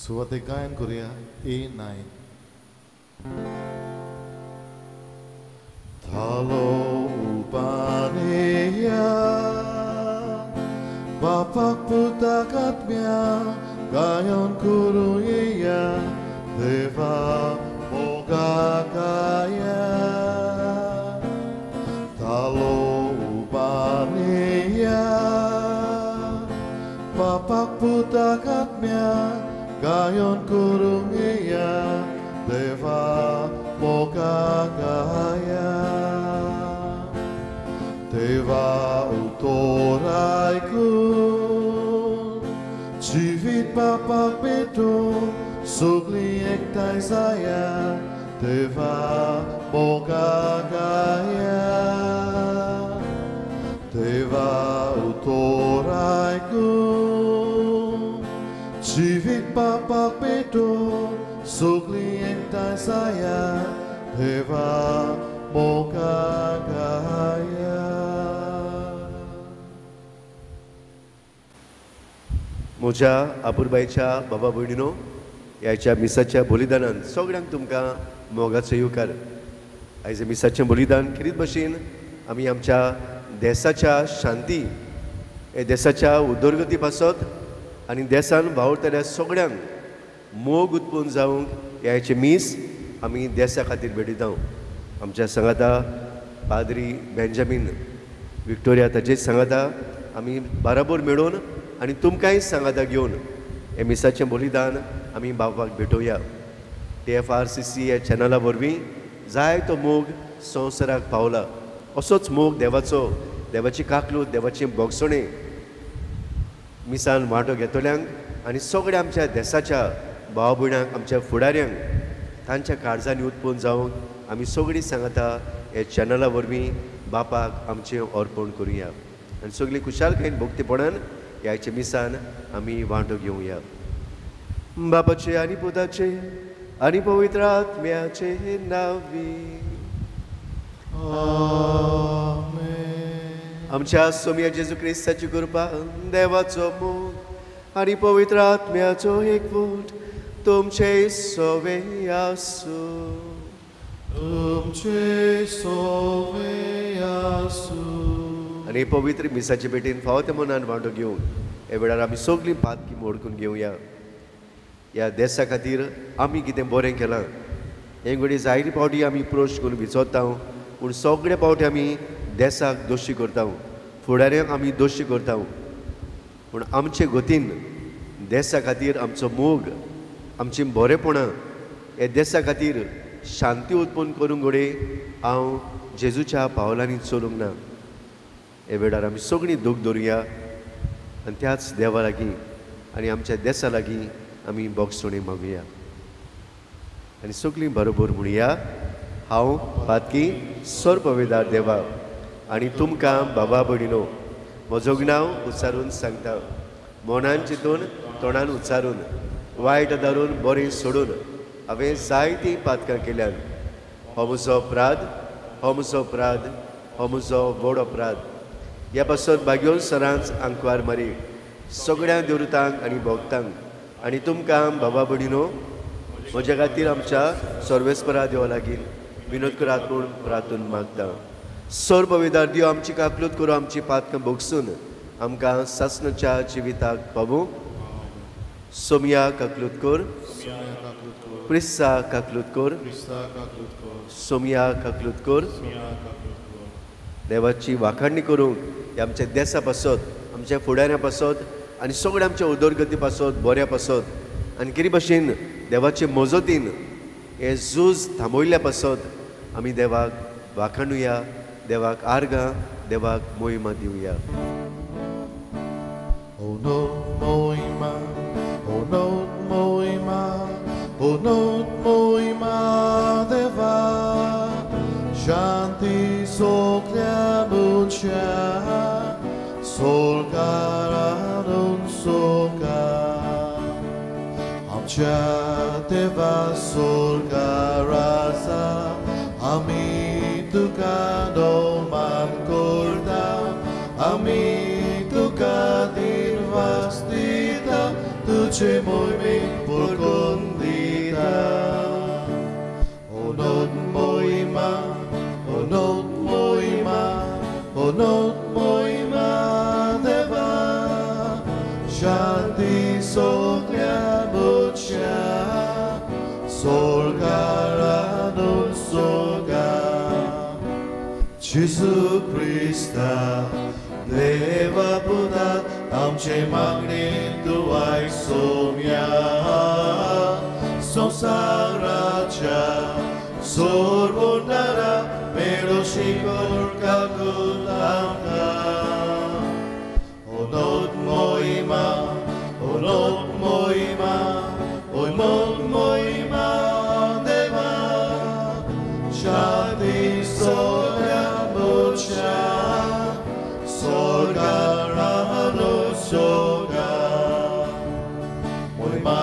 सुवातेक गायन करुया A9. धालो उबानेया बापाक पुताक आत्म्या गायन करुया देवा मोगाकाया. धालो उबानेया बापाक पुताक आत्म्या गायन करुया देवा मोगाकाया. देवा उतर आयकून जिवीत बापाक भेटून सगळीं एकठांय जाया देवा मोगाकाया. देवा उतर आयकून जिवीत बापाक भेटून सगळीं एकठांय जाया देवा मोगाकाया. म्हज्या आपुरबायच्या बाबा भयणीनो, ह्याच्या मिसाच्या बलिदानान सगळ्यांक तुमकां मोगाचो येवकार. आयज मिसाचें बलिदान खेरीत भशेन आमी आमच्या देसाच्या शांती, हे देसाच्या उदरगती पासत आनी देसान वावुरतल्या सगळ्यांक मोग उत्पन्न जावंक ह्याचें मीस आमी देसा खातीर भेटयता. आमच्या सांगाता पाद्री बेंजामीन विक्टोरिया ताचेच सांगाता आमी बाराबोर मेळोवन आनी तुमकांय सांगाता घेवन हे मिसाचें बलिदान आमी बापाक भेटोवया. TFRCC ह्या चॅनला वरवीं जाय तो मोग संवसाराक पावला. असोच मोग देवाचो, देवाची काकलूत, देवाचें भोगसणें मिसान वांटो घेतल्यांक आनी सगळ्या आमच्या देसाच्या भाव भयणांक, आमच्या फुडाऱ्यांक तांच्या काळजांनी उत्पन्न जावंक आमी सगळीं सांगाता ह्या चॅनला वरवीं बापाक आमचें अर्पण करुया आनी सगळीं खुशालकायेन भक्तीपणान ह्याच्या मिसान आमी वांटो घेवया. बापाचे आनी पुताचे आनी पवित्र आत्म्याचे नांवी आमेन. आमच्या सोमया जेजू क्रिस्ताची कृपा, देवाचो मोग आनी पवित्र आत्म्याचो एकवट तुमचे सोवे आसूं. तुमचे सोवे आसूं. आनी पवित्र मिसाचे भेटीन फावो त्या मनान वांटो घेवन हे वेळार आमी सगळीं पातकी मोडकून घेवया. ह्या देसा खातीर आमी कितें बरें केलां हें घडये जायते फावटी आमी प्रश्न करून विचारता, पूण सगळे फावटी आमी देसाक दोशी करता, फुडाऱ्यांक आमी दोशी करता. पूण आमचे गतीन देसा खातीर आमचो मोग, आमचीं बरेपणां हे देसा खातीर शांती उत्पन्न करूंक घडये हांव जेजूच्या पावलांनी चलूंक ना. हे वेळार आमी सगळीं दूख दवरुया आनी त्याच देवा लागीं आनी आमच्या देसा लागीं आमी भोगसणी मागुया आनी सगळीं बरोबर म्हणया, हांव पातकी सर्ववेदार देवा आनी तुमकां बाबा भयणीनो म्हजो नांव उच्चारून सांगता. मनान चिंतून, तोंडान उच्चारून, वायट धरून बरें सोडून हांवें जायतीं पातकां केल्यान. हो म्हजो अपराध, हो म्हजो अपराध, हो म्हजो व्हड अपराध. ह्या पासत भाग्योन सरांच आंकवार मारी सगळ्या देवतांक आनी भक्तांक आनी तुमकां बाबा भयणीनो म्हज्या खातीर आमच्या सर्वेस्परा देवा लागीं विनोद करात म्हूण प्रार्थून मागता. सर्ववेदार देव आमची काकलूत करूं, आमची पातकां भोगसून आमकां सासणाच्या जिविताक पावूं. सोमया काकलूत कर, प्रिस्सा काकलूत कर, सोमया काकलूत कर. देवाची वाखाणणी करूंक ह्या आमच्या देसा पासत, आमच्या फुडाऱ्यां पासत आनी सगळ्या आमच्या उदरगती पासत, बऱ्या पासत आनी कितें भशेन देवाचे मजतीन हें झूज थांबयल्ल्या पासत आमी देवाक वाखाणुया, देवाक आर्गां, देवाक मोहिमा दिवया. मोहिमा, मोहिमा, मोहिमा देवा, शांती सगळ्या मनशा सोलकारान सोका. आमच्या देवा सोलकारासा आमी तुका नोमान करता, आमी तुका दिनवास दिता, तुजे मोहिमेक सगळ्या मनशां सोर्गारान सोगा जेजू क्रिस्ता देवा पुता आमचे मागणे तूं आयक सोम्या संवसाराच्या सोरवणारा मेरो शिकोर काकूत आमकां ओनोत मोहिमा ओनोत मोहिमा ओनोत मोहिमा देवा शांती सगळ्या मनशां सोर्गारान सोगा मोहिमा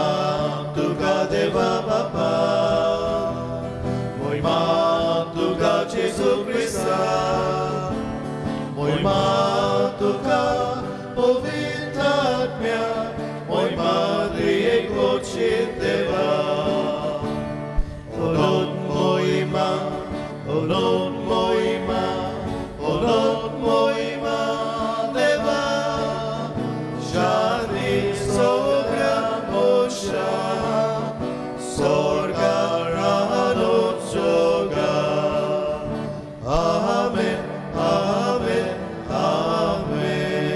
तुका देवा बापा मोहिमा तुका जेजू क्रिस्ता मोहिमा तुका पवित्र आत्म्या मोहिमा त्रिएकोची देवा ओनोत मोहिमा ओनोत मोहिमा ओनोत मोहिमा देवा शांती सगळ्या मनशां सोर्गारान सोगा आमेन आमेन आमेन.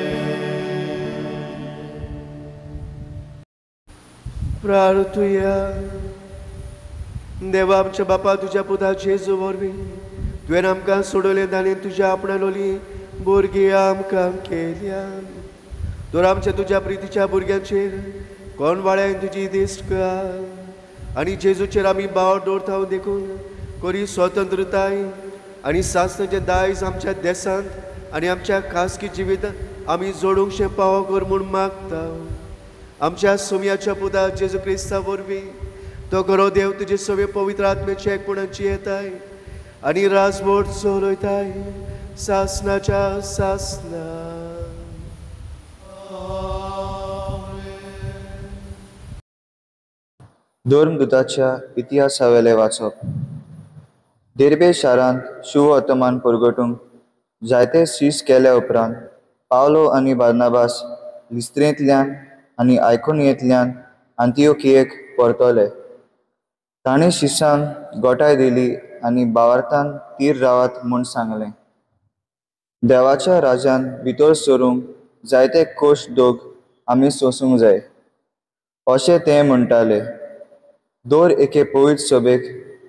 प्रार्थुया. देवा आमच्या बापा तुज्या पुता जेजू वरवीं तुवें आमकां सोडयलें आनी तुज्या आपणालोली भुरगीं आमकां केल्या. तर आमच्या तुज्या प्रितीच्या भुरग्यांचेर कोण वाळ्यान तुजी दिश्ट घाल आनी जेजूचेर आमी भाव दवरता देखून कोरी स्वतंत्रताय आनी सासणाचें दायज आमच्या देशांत आनी आमच्या खासगी जिवितांत आमी जोडूंक शे पावो कर म्हूण मागता. आमच्या सोम्याच्या पुता जेजू क्रिस्ता वरवीं तो खरो देव तुजे सगळे पवित्र आत्म्याचे एकपणाची येताय आनी राजवट चलयताय सासणाच्या सासना. धर्मदूताच्या इतिहासावेलें वाचप. देर्बे शारांत शुभवर्तमान परगटूंक जायते शीस केल्या उपरांत पावलो आनी बार्नाबास लिस्त्रेंतल्यान आनी आयकोनियेंतल्यान आंतिओकियेक परतले. ताणें शिसांक गोठाय दिली आनी भावार्थान तीर रावात म्हूण सांगलें. देवाच्या राज्यांत भितर सरूंक जायते कोश दोग आमी सोंसूंक जाय अशें ते म्हणटाले. दर एके पवित्र सभेक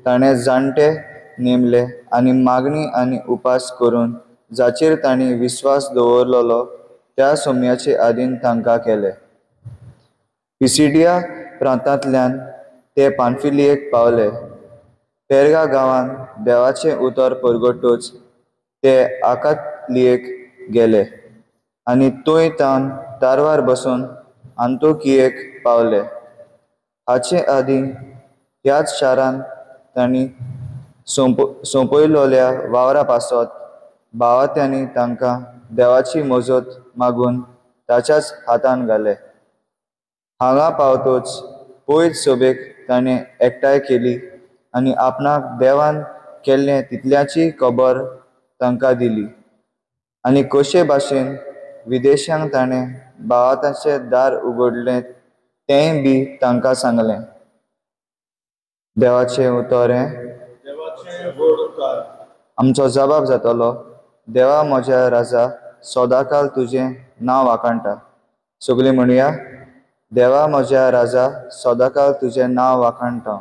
ताणें जाणटे नेमले आनी मागणी आनी उपास करून जाचेर तांणी विस्वास दवरलेलो त्या सोम्याचे आदीन तांकां केले. पिसिडिया प्रांतांतल्यान ते पानफिलियेक पावले. पेर्गा गांवांत देवाचें उतर परगटूच ते आकातलियेक गेले आनी थंय तावन तारवार बसून आंतोकियेक पावले. हाचे आदीं ह्याच शारांत तांणी सोंपयलोल्या वावरा पासत भावात्यांनी तांकां देवाची मजत मागून ताच्याच हातान घाले. हांगा पावतच पयत सभेक ताणें एकठांय केली आनी आपणाक देवान केल्लें तितल्याची खबर तांकां दिली आनी कशे भाशेन विदेशांक ताणें भावाताचें दार उगडलें तेंय बी तांकां सांगलें. देवाचें उतर हें आमचो जबाब जातलो. देवा म्हज्या राजा सदांकाल तुजें नांव वाखाणटा. सगळीं म्हणया, देवा म्हज्या राजा सदांकाल तुजें नांव वाखाणटा.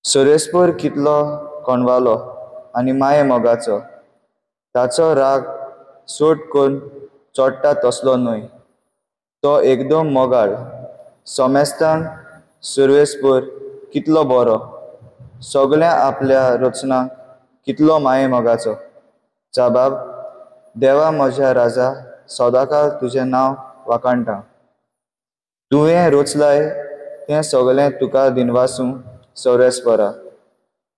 सुरेशपूर कितलो कोणवालो आनी माये मोगाचो, ताचो राग सोट करून चोडटा तसलो न्हय. तो एकदम मोगाळ. सोमेस्तान सुर्वेसपूर कितलो बरो, सगळ्या आपल्या रचनाक कितलो माये मोगाचो. जबाब, देवा म्हज्या राजा सदांकाल तुजें नांव वाखाणटा. तुवें रचलाय तें सगळें तुका दिनवासूं सर्वेस्परा.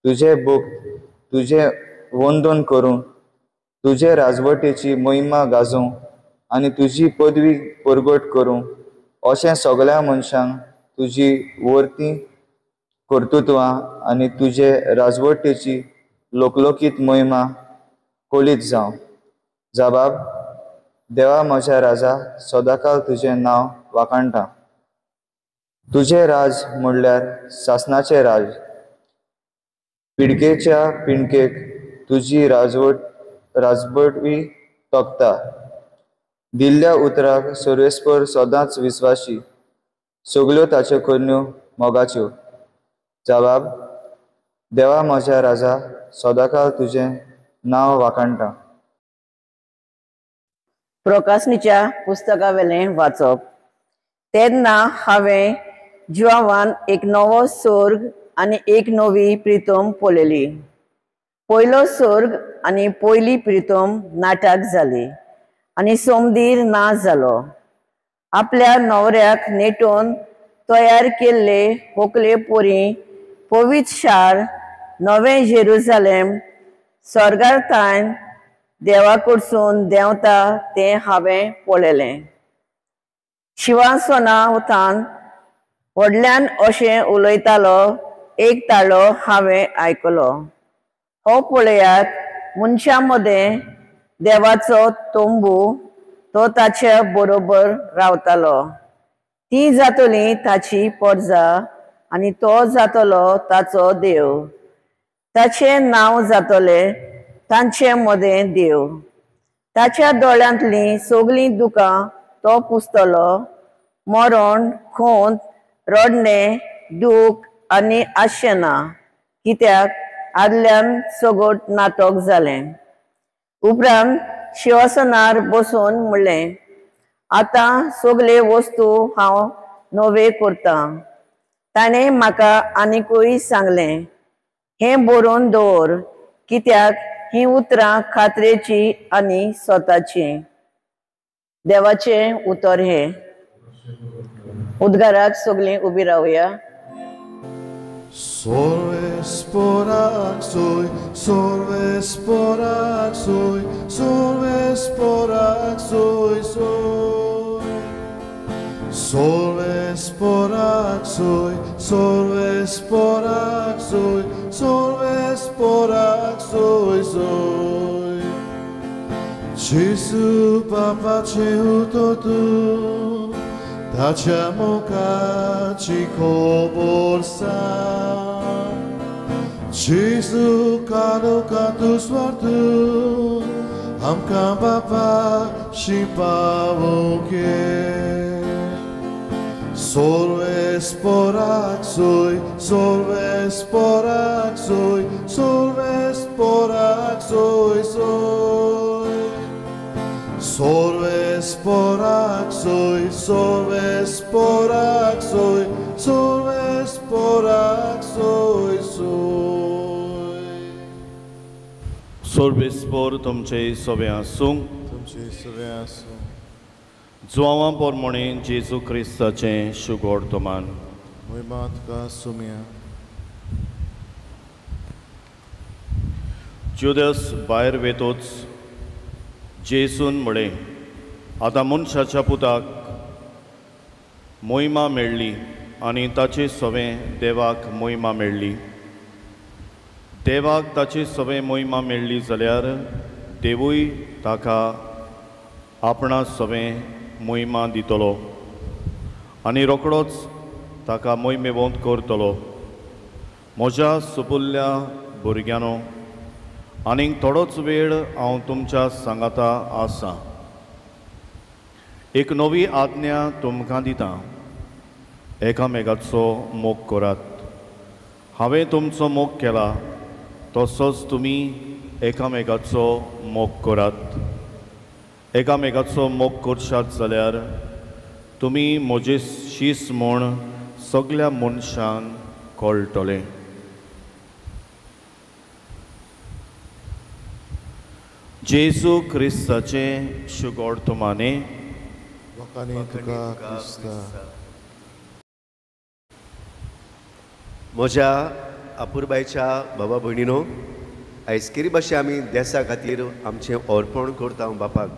तुजें भक्त तुजें वंदन करूं, तुजे राजवटीची महिमा गाजोवं आनी तुजी पदवी परगट करूं अशें सगळ्या मनशांक तुजी वर्ती कर्तृत्वां आनी तुजे राजवटीची लोकलोकीत महिमा कळीत जावं. जबाब, देवा म्हज्या राजा सदांकाल तुजें नांव वाखाणटा. तुजें राज म्हणल्यार सासणाचें राज. पिडकेच्या पिंडकेक तुजी राजवटवी तोपता. दिल्ल्या उतराक सर्वेस्पर सदांच विस्वाशी. सगल्यो ताच्यो करण्यो मोगाच्यो. जवाब देवा म्हज्या राजा, सदांकाळ तुजें नांव वाखाणटा. प्रकाशनीच्या पुस्तकावेलें वाचप. तेन्ना हांवें जिवान एक नवो स्वर्ग आनी एक नवी प्रितम पळयली. पयलो स्वर्ग आनी पयली प्रितम नाटक जाली आनी सोमदीर ना जालो. आपल्या न्हवऱ्याक नेटोवन तयार केल्ले होकले पोरी पवित्र शार नवें जेरुजालेम स्वर्गांतल्यान देवा कडसून देंवता तें हांवें पळयलें. शिवासना वतान व्हडल्यान अशें उलयतालो एक ताळो हांवें आयकलो. हो पळयात, मनशां मदें देवाचो तंबू, तो ताचे बरोबर रावतालो. ती जातली ताची परजा आनी तो जातलो ताचो देव. ताचें नांव जातलें तांचे मदें देव. ताच्या दोळ्यांतलीं सगलीं दुकां तो पुसतलो. मरण, खोंत, रडणें, दूख आनी आशें ना, कित्याक आदल्यान सगट नाटक जालें. उपरांत शिवासनार बसून म्हणलें, आतां सगळे वस्तू हांव नवे करतां. ताणें म्हाका आनिकूय सांगलें, हें बरोवन दवर, कित्याक हीं उतरां खात्रेचीं आनी स्वताचीं. देवाचें उतर हें. उद्गाराक सगळीं उबी रावया. Sorves soy, sorves soy, sorves soy, soy. Sorves soy, sorves soy, sorves soy, soy. Gesù Papa c'è tu, tacciamo caci coborsa. Gesù calo cantu swartu, amka papa shipavoke. Sorves porak soy, sorves porak soy, sorves porak soy, soy. Sorves porak soy, sorves porak soy, sorves porak soy, soy. Sorves por तुमचे सवे आसूं. तुमचे सवे आसूं. जुआंवा पोरमोणे जेजू क्रिस्ताचें शुगोड तुमान. मोहिमा तुका सुमया. जुदस भायर वेतोच जेजून म्हळें, आतां मनशाच्या पुताक मोहिमा मेळ्ळी आनी ताचे सवें देवाक मोहिमा मेळ्ळी. देवाक ताचे सवें मोहिमा मेळ्ळी जाल्यार देवूय ताका आपणा सवें मोहिमा दितलो आनी रोकडोच ताका मोहिमेवंत करतलो. म्हज्या सुपुल्ल्या भुरग्यांनो, आनीक थोडोच वेळ हांव तुमच्या सांगाता आसा. एक नवी आज्ञा तुमकां दितां, एकामेकाचो मोग करात. हांवें तुमचो मोग केला तसोच तुमी एकामेकाचो मोग करात. एकामेकाचो मोग करशात जाल्यार तुमी म्हजे शीस म्हूण सगल्या मनशांक कळटलें. जेजू क्रिस्ताचें शुगोड तुमाने. म्हज्या अपुरबायच्या बाबा भयणीनो, आयज केरी भाशे आमी देसा खातीर आमचें अर्पण करता बापाक.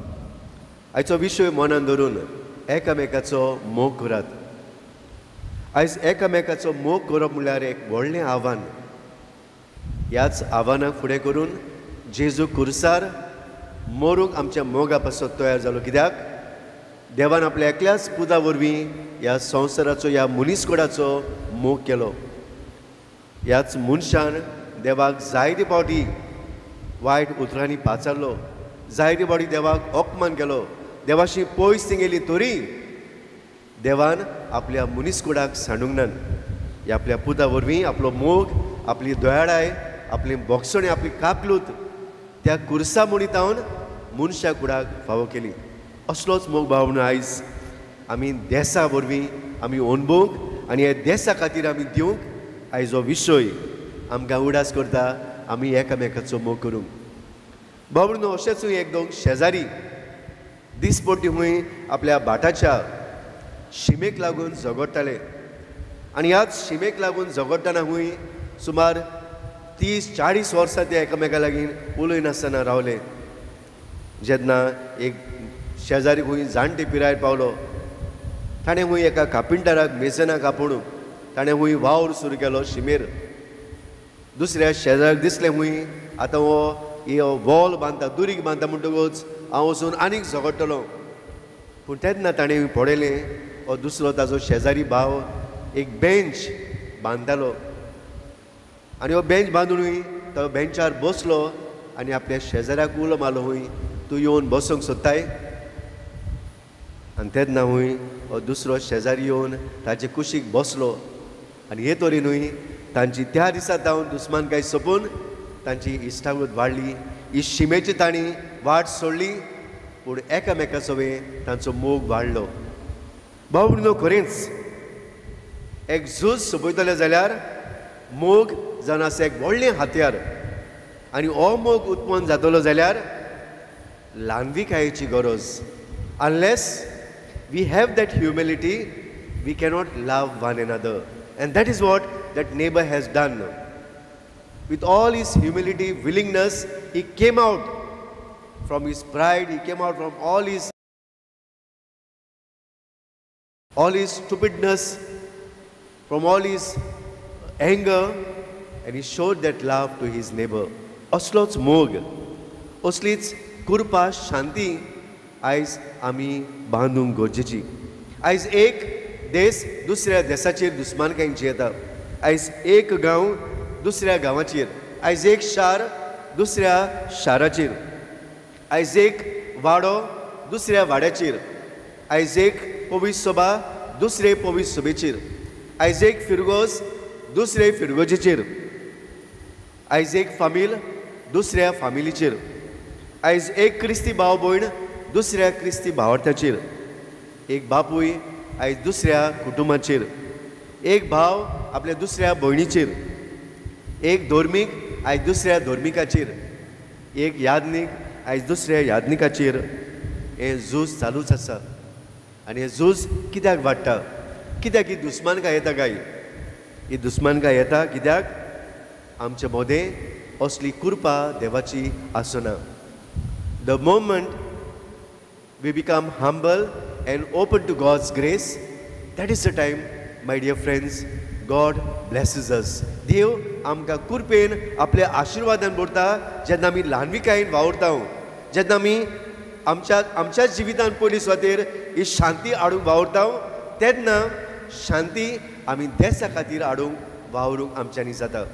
आयचो विशय मनान धरून एकामेकाचो मोग करात. आयज एकामेकाचो मोग करप म्हणल्यार एक व्हडलें आव्हान. ह्याच आव्हानाक फुडें करून जेजू कुर्सार मरूंक आमच्या मोगा पासत तयार जालो. कित्याक देवान आपल्या एकल्याच पुता वरवीं ह्या संवसाराचो, ह्या मनीसकुडाचो मोग केलो. ह्याच मनशान देवाक जायते फावटी वायट उतरांनी पाचारलो, जायते फावटी देवाक अपमान केलो, देवाशी पयस गेली, तरी देवान आपल्या मनीसकुडाक सांडूंक ना. ह्या आपल्या पुता वरवीं आपलो मोग, आपली दयाळाय, आपली बोगसणी, आपली काकलूत त्या कुर्सा मुणीतावन मनशा कुडाक फावो केली. असलोच मोग भावना आयज आमी देसा वरवीं आमी अणभवूंक आनी ह्या देसा खातीर आमी दिवंक आयज हो विशय आमकां उडास करता आमी एकामेकाचो मोग करूंक. भावनो अशेंच एक दोन शेजारी दिसपट्टी हुंय आपल्या भाटाच्या शिमेक लागून झगडटाले आनी ह्याच शिमेक लागून झगडटना हुंय सुमार 30-40 वर्सां ते एकामेका लागीं उलयनासतना रावले. जेन्ना एक शेजारी हुंय जाणटे पिरायेर पावलो, ताणें हुंय एका कापिंटराक मेसनाक आपोवन ताणें हुंय वावर सुरू केलो शिमेर. दुसऱ्या शेजाऱ्याक दिसलें हुंय आतां हो वॉल बांदता, दुरीग बांदता म्हणटकूच हांव वचून आनीक झगडटलो. पूण तेन्ना ताणें पळयलें हो दुसरो ताजो शेजारी भाव एक बेंच बांदतालो आनी हो बेंच बांदूनय तो बेंचार बसलो आनी आपल्या शेजाऱ्याक उलो मारलो, हुंय तूं येवन बसूंक सोदताय? आनी तेन्ना हुंय हो दुसरो शेजारी येवन ताचे कुशीक बसलो आनी हे तरेनूय तांची त्या दिसा जावन दुस्मानकाय सोंपून तांची इश्टागत वाडली. ही शिमेची तांणी वाट सोडली, पूण एकामेका सवें तांचो मोग वाडलो. भाव भयणीनो, खरेंच एक झूज सोंपयतले जाल्यार मोग जावन आसा एक व्हडलें हत्यार आनी हो मोग उत्पन्न जातलो जाल्यार ल्हानविकायेची गरज. Unless we have that humility we cannot love one another, and that is what that neighbour has done. With all his humility, willingness, he came out from his pride, he came out from all his stupidness, from all his anger, and he showed that love to his neighbor. असलोच मोग, असलीच कृपा, शांती आयज आमी बांदूंक गरजेची. आयज एक देश दुसऱ्या देशाचेर दुस्मानकायेन येता, आयज एक गांव दुसऱ्या गांवाचेर, आयज एक शार दुसऱ्या शाराचेर, आयज एक वाडो दुसऱ्या वाड्याचेर, आयज एक पवित्र सभा दुसरे पवित्र सभेचेर, आयज एक फिरगोज दुसरे फिरगोजेचेर, आयज एक फामील दुसऱ्या फामिलीचेर, आयज एक क्रिस्ती भाव भयण दुसऱ्या क्रिस्ती भावार्थ्याचेर, एक बापूय आयज दुसऱ्या कुटुंबाचेर, एक भाव आपल्या दुसऱ्या भयणीचेर, एक धर्मीक आयज दुसऱ्या धर्मिकाचेर, एक याज्ञीक आयज दुसऱ्या याज्ञिकाचेर. हें झूज चालूच आसा आनी हें झूज कित्याक वाडटा? कित्याक ही दुस्मानकाय येता काय? ही दुस्मानकाय येता कित्याक? आमचे मदें असली कृपा देवाची आसना. The moment we become humble and open to God's grace, that is the time, my dear friends, God blesses us. देव आमकां कृपेन आपल्या आशिर्वादान भरता. जेन्ना आमी ल्हानविकायेन वावुरता, जेन्ना आमी आमच्या जिवितान पयली सुवातेर ही शांती हाडूंक वावुरता, तेन्ना शांती आमी देसा खातीर हाडूंक वावरूंक आमच्यांनी जाता.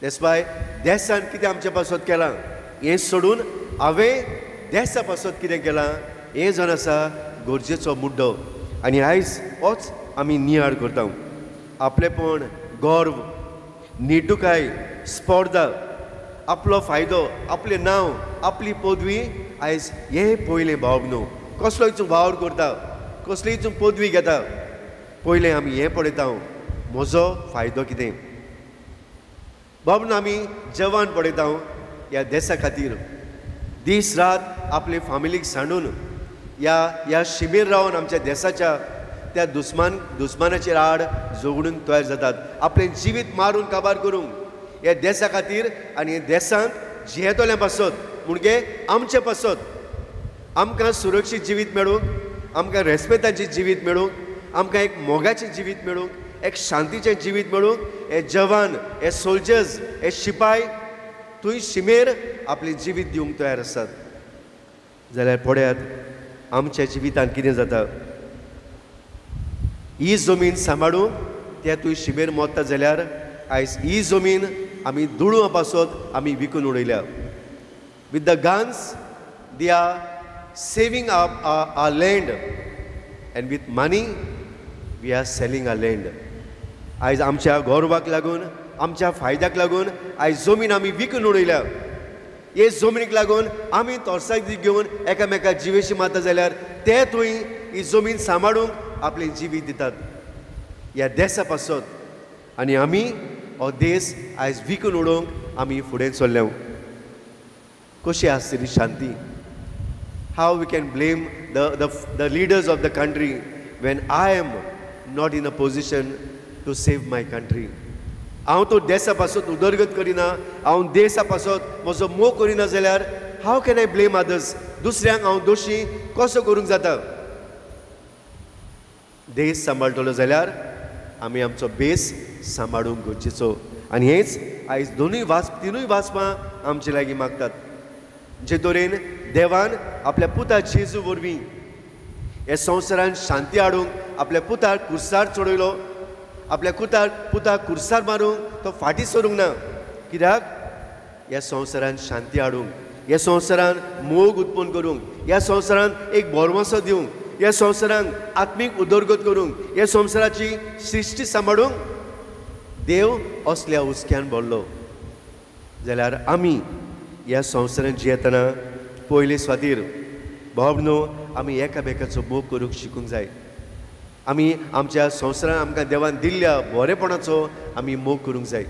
That's why देसान कितें आमचे पासत केलां हें सोडून हांवें देसा पासत कितें केलां हें जावन आसा गरजेचो मुद्दो. आनी आयज होच आमी नियाळ करता. आपलेपण, गर्व, निटुकाय, स्पर्धा, आपलो फायदो, आपलें नांव, आपली पदवी आयज हें पयलें भाव न्हू. कसलोय तूं वावर करता, कसलीय तूं पदवी घेता, पयलें आमी हें पळयता म्हजो फायदो कितें. बाबू आमी जवान पळयता ह्या देसा खातीर दीस रात आपले फामिलीक सांडून ह्या शिमेर रावन आमच्या देसाच्या त्या दुस्मानाचेर आड झगडूंक तयार जातात, आपलें जिवीत मारून काबार करूंक ह्या देसा खातीर. आनी देसांत जियेतल्या पासत म्हणजे आमचे पासत आमकां सुरक्षीत जिवीत मेळूंक, आमकां रेस्पेताचें जिवीत मेळूंक, आमकां एक मोगाचें जिवीत मेळूंक, एक शांतीचें जिवीत मेळूंक, हे जवान, हे सोल्जर्स, हे शिपाय थंय शिमेर आपलें जिवीत दिवंक तयार आसात. जाल्यार पळयात आमच्या जिवितांत कितें जाता? ही जमीन सांबाळूंक त्या तूं शिमेर मोत्ता जाल्यार आयज ही जमीन आमी दुडवा पासत आमी विकून उडयल्या. With the guns they are saving our land and with money we are selling our land. आयज आमच्या गौरवाक लागून, आमच्या फायद्याक लागून आयज जमीन आमी विकून उडयल्या. हे जमनीक लागून आमी तोरसाक घेवन एकामेका जिवेशी मारता जाल्यार ते थंय ही जमीन सांबाळूंक आपलें जिवीत दितात ह्या देसा पासत. आनी आमी हो देस आयज विकून उडोवंक आमी फुडें चल्ले. कशी आसतली शांती? How we can blame the leaders of the country when I am not in a position to save my country? हांव तो देसा पासत उदरगत करिना, हांव देसा पासत म्हजो मोग करिना जाल्यार how can I blame others? दुसऱ्यांक हांव दोशी कसो करूंक जाता? देश सांबाळटलो जाल्यार आमी आमचो बेस सांबाळूंक गरजेचो. आनी हेंच आयज दोनूय वाच तिनूय वाचपां आमचे लागीं मागतात. जे तरेन देवान आपल्या पुता जेजू वरवीं ह्या संवसारान शांती हाडूंक आपल्या पुताक कुर्सार चडयलो, आपल्या पुताक कुर्सार मारूंक तो फाटीं सरूंक ना. कित्याक? ह्या संवसारान शांती हाडूंक, ह्या संवसारान मोग उत्पन्न करूंक, ह्या संवसारान एक भरवंसो दिवंक, ह्या संवसारान आत्मीक उदरगत करूंक, ह्या संवसाराची सृश्टी सांबाळूंक देव असल्या हुस्क्यान भरलो. जाल्यार आमी ह्या संवसारान जियेतना पयले स्वातीर भाव न्हू आमी एकामेकाचो मोग करूंक शिकूंक जाय. आमी आमच्या संवसारान आमकां देवान दिल्ल्या बरेपणाचो आमी मोग करूंक जाय.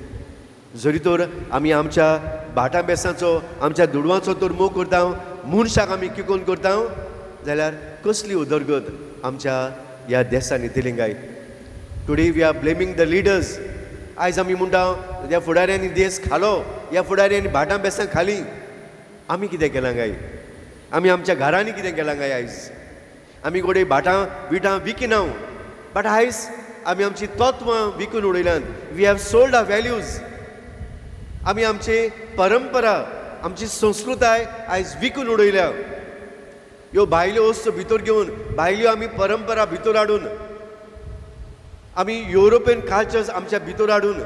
जरी तर आमी आमच्या भाटां बेसांचो, आमच्या दुडवांचो तर मोग करता, मनशाक आमी किकोन करता जाल्यार कसली उदरगत आमच्या ह्या देसान येतली काय? Today we are blaming the leaders. आयज आमी म्हणटा ह्या फुडाऱ्यांनी देश खालो, ह्या फुडाऱ्यांनी भाटां बेसां खाली. आमी कितें केलां काय? आमी आमच्या घरांनी कितें केलां काय? आयज आमी गोडे भाटां विटां विकिना, बट आयज आमी आमची तत्वां विकून उडयल्यात. We have sold our values. आमी आमची परंपरा, आमची संस्कृताय आयज विकून उडयल्या. ह्यो भायल्यो वस्तू भितर घेवन, भायल्यो आमी परंपरा भितर हाडून, आमी युरोपियन कल्चर्स आमच्या भितर हाडून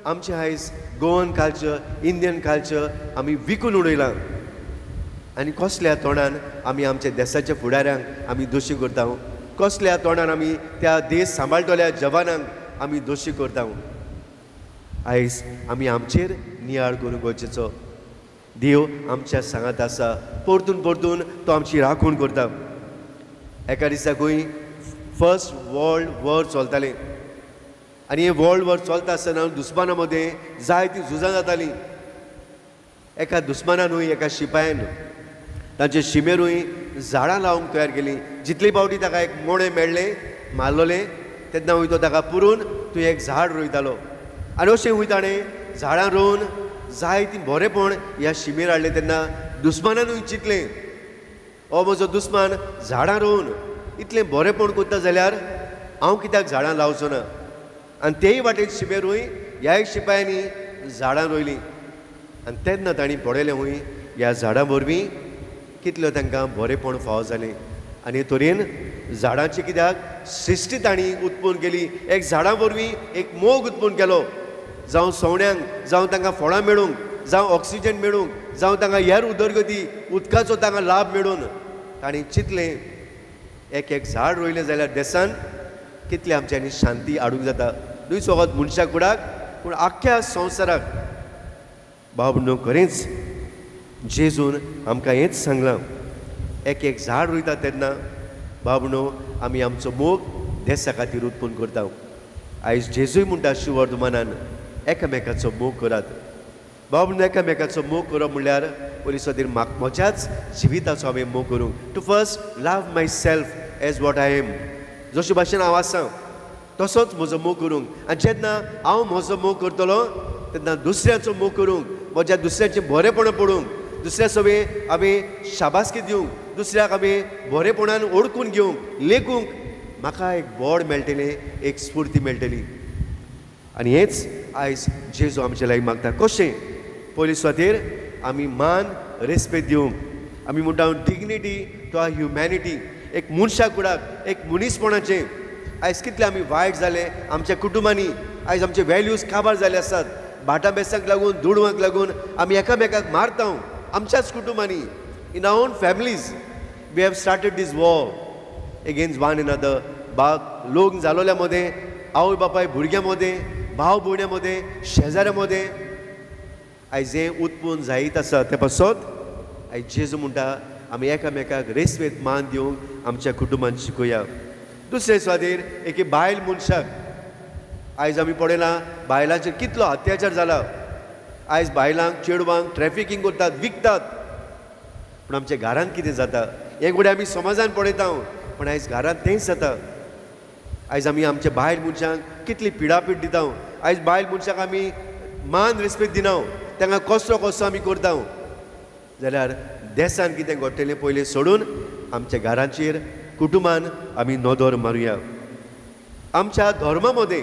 आमचें आयज गोवन कल्चर, इंडियन कल्चर आमी विकून उडयलां. आनी कसल्या तोंडान आमी आमच्या देसाच्या फुडाऱ्यांक आमी दोशी करता? कसल्या तोंडान आमी त्या देश सांबाळटल्या जवानांक आमी दोशी करता? आयज आमी आमचेर नियाळ करूंक गरजेचो. देव आमच्या सांगात आसा, परतून परतून तो आमची राखण करता. एका दिसा खंय फर्स्ट वर्ल्ड वॉर चलतालें आनी हें वर्ल्ड वॉर चलता आसतना दुस्माना मदें जायतीं झुजां जातालीं. एका दुस्मानानूय, एका शिपायान तांचे शिमेरूय झाडां लावंक तयार केलीं. जितले फावटी ताका एक मोणें मेळ्ळें, मारलोलें, तेन्ना वय तो ताका पुरून तूं एक झाड रोयतालो. आनी अशें वय ताणें झाडां रोवन जायतीं बरेपण ह्या शिमेर हाडलें. तेन्ना दुस्मानानूय चिंतलें, हो म्हजो दुस्मान झाडां रोवन इतलें बरेपण करता जाल्यार हांव कित्याक झाडां लावचो ना? आनी तेय वाटेन शिमेरूय ह्या एक शिपायांनी झाडां रोयलीं. आनी तेन्ना तांणी पळयलें हूंय ह्या झाडां वरवीं कितल्यो तांकां बरेपण फावो जालें. आनी हे तरेन झाडांची कित्याक सृश्टी तांणी उत्पन्न केली. एक झाडां वरवीं एक मोग उत्पन्न केलो, जावं सवण्यांक, जावं तांकां फळां मेळूंक, जावं ऑक्सिजन मेळूंक, जावं तांकां हेर उदरगती उदकाचो तांकां लाभ मेळून तांणी चिंतलें एक एक झाड रोयलें जाल्यार देसान कितलें आमच्यांनी शांती हाडूंक जाता. न्हय फकत मनशा कुडाक पूण आख्ख्या संवसाराक. भाव न्हू खरेंच जेजून आमकां हेंच सांगलां, एक एक झाड रोयता तेन्ना भाव न्हू आमी आमचो मोग देसा खातीर उत्पन्न करता. आयज जेजूय म्हणटा शुवर्तमानान एकामेकाचो मोग करात. भाव न्हू एकामेकाचो मोग करप म्हणल्यार पयलीं खातीर म्हाका म्हज्याच जिविताचो हांवें मोग करूंक. To first love myself as what I am. जशे भाशेन हांव आसा तसोच म्हजो मोग करूंक. आनी जेन्ना हांव म्हजो मोग करतलो तेन्ना दुसऱ्याचो मोग करूंक, म्हज्या दुसऱ्याचें बरेपण पडूंक, दुसऱ्या सवें हांवें शाबासकी दिवंक, दुसऱ्याक हांवें बरेपणान ओळखून घेवंक, लेखूंक म्हाका एक बोड मेळटलें, एक स्फुर्ती मेळटली. आनी हेंच आयज जेजू आमचे लागीं मागता. कशें? पयलीं सुवातेर आमी मान रेस्पेद दिवंक, आमी म्हणटा डिग्निटी टू our humanity, एक मनशा कुडाक, एक मनीसपणाचें. आयज कितले आमी वायट जाले आमच्या कुटुंबांनी, आयज आमचे वॅल्यूज काबार जाले आसात. भाटां बेसांक लागून, दुडवांक लागून आमी एकामेकाक मारता आमच्याच कुटुंबांनी. In our own families we have started this war against one another. बाग लोक जालोल्या मदें, आवय बापाय भुरग्यां मदें, भाव भयण्या मदें, शेजाऱ्या मदें आयज हें उत्पन्न जायत आसा. ते पासत आयज जेजू म्हणटा आमी एकामेकाक रेस्पेद मान दिवंक आमच्या कुटुंबान शिकोया. दुसरे सुवातेर एके बायल मनशाक आयज आमी पळयलां बायलांचेर कितलो अत्याचार जाला. आयज बायलांक चेडवांक ट्रॅफिकींग करतात, विकतात. पूण आमच्या घरांत कितें जाता हें घडये आमी समाजान पळयता, पूण आयज घरांत तेंच जाता. आयज आमी आमच्या बायल मनशांक कितली पिडापीड दिता. आयज बायल मनशाक आमी मान रेस्पेद दिना, तांकां कसो कसो आमी करता. जाल्यार देसान कितें घडटलें पयलें सोडून आमच्या घरांचेर, कुटुंबान आमी नदर मारुया. आमच्या धर्मा मदें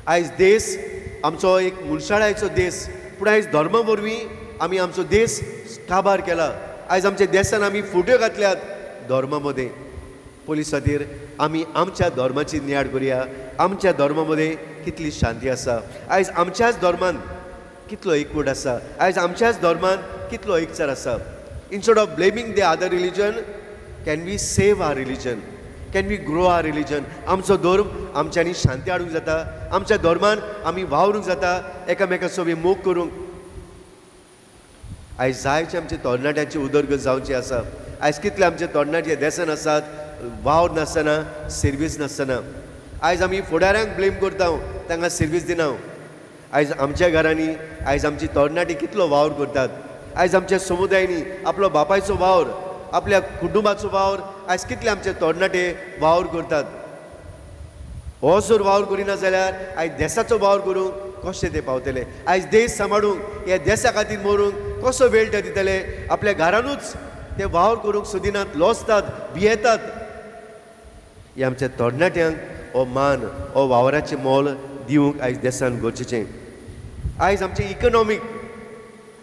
आयज देश आमचो एक मनशाळायचो देश, पूण आयज धर्मा वरवीं आमी आमचो देश काबार केला. आयज आमच्या देसान आमी फुट्यो घातल्यात धर्मा मदें. पोलीस खातीर आमी आमच्या धर्माची नियाळ करुया. आमच्या धर्मा मदें कितली शांती आसा, आयज आमच्याच धर्मान कितलो एकवट आसा, आयज आमच्याच धर्मान कितलो एकचार आसा. Instead of blaming the other religion, can we save our religion, can we grow our religion. आमचो धर्म आमच्यांनी शांती हाडूंक जाता, आमच्या धर्मान आमी वावरूंक जाता, एकामेका सोबी मोग करूंक. आयज जायचे आमच्या तरणाट्यांची उदरगत जावची आसा. आयज कितले आमचे तरणाटे देसान आसात, वावर नासतना, सर्वीस नासतना. आयज आमी फुडाऱ्यांक ब्लेम करता, तांकां सर्वीस दिना. आयज आमच्या घरांनी आयज आमची तरणाटी कितलो वावर करतात. आयज आमच्या समुदायांनी आपलो बापायचो वावर, आपल्या कुटुंबाचो वावर आयज कितले आमचे तरणाटे वावर करतात. हो जर वावर करिना जाल्यार आयज देसाचो वावर करूंक कशें ते पावतले? आयज देश सांबाळूंक, ह्या देसा खातीर मरूंक कसो वेळ ते दितले? आपल्या घरानूच ते वावर करूंक सोदिनात, लजतात, भियेतात. ह्या आमच्या तरणाट्यांक हो मान, हो वावराचें मोल दिवंक आयज देसान गरजेचें. आयज आमचें इकनॉमीक